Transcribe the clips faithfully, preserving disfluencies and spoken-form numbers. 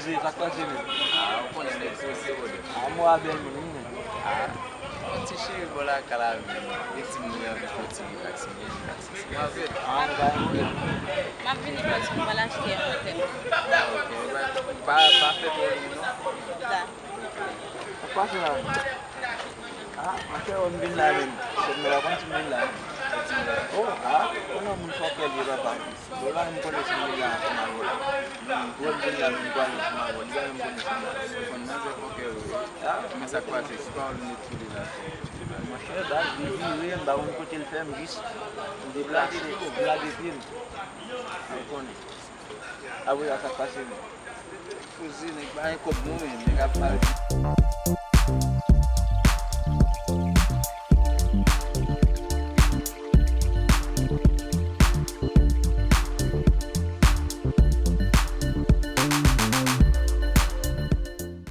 Sa k pase menm? Ah, ou konnen nèg poze, brother. Ah, mwen a bèl moun, wi, menm. Ah, yon ti cheri bò lakay la, menm. Gen timoun yo anvi fè yon ti relax, men relax. Mwen avè. Ah, nou pa gen pwoblèm. M ap vini paske m pral achte yon krèm. Ah, ok. Pa, pa fè twò lwen, non? Da. Sa k pase la menm? Ah, monchè, wè m vin la menm. Sèlman pa konn si m vin la. Oh, ah, konnen moun fòkè l ye, papa. Bon, la, m konnen si m vin la ansanm avè w. Bon, m vin la, m pale ansanm avè w. Li pa menm konnen si m la. Ou konn manzè fòkè yo ye. Ah, men sa k pase, si pa yon linèt sou li la. Monchè, baz, li vire, m pa konn kote l fè, m jis, m deplase, m lage pye m. Ou konnen. Apre sa, sa k pase menm? Koze, nèg pa gen kòb non, men nèg ap mal.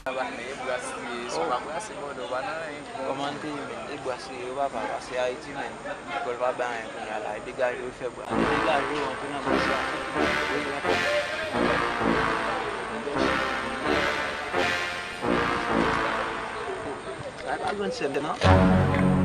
Sa pa men, e brasri, si w pa brase, bòdè, w pa nan anyen. Kòman n te ye menm? E brasri yo, papa, pase Ayiti menm. Lekòl pa bay anyen kounye a la. E degaje yo fè bra. E degaje yo antre nan bouch la. Wi, antre. Ay, pa jwenn sèm, non?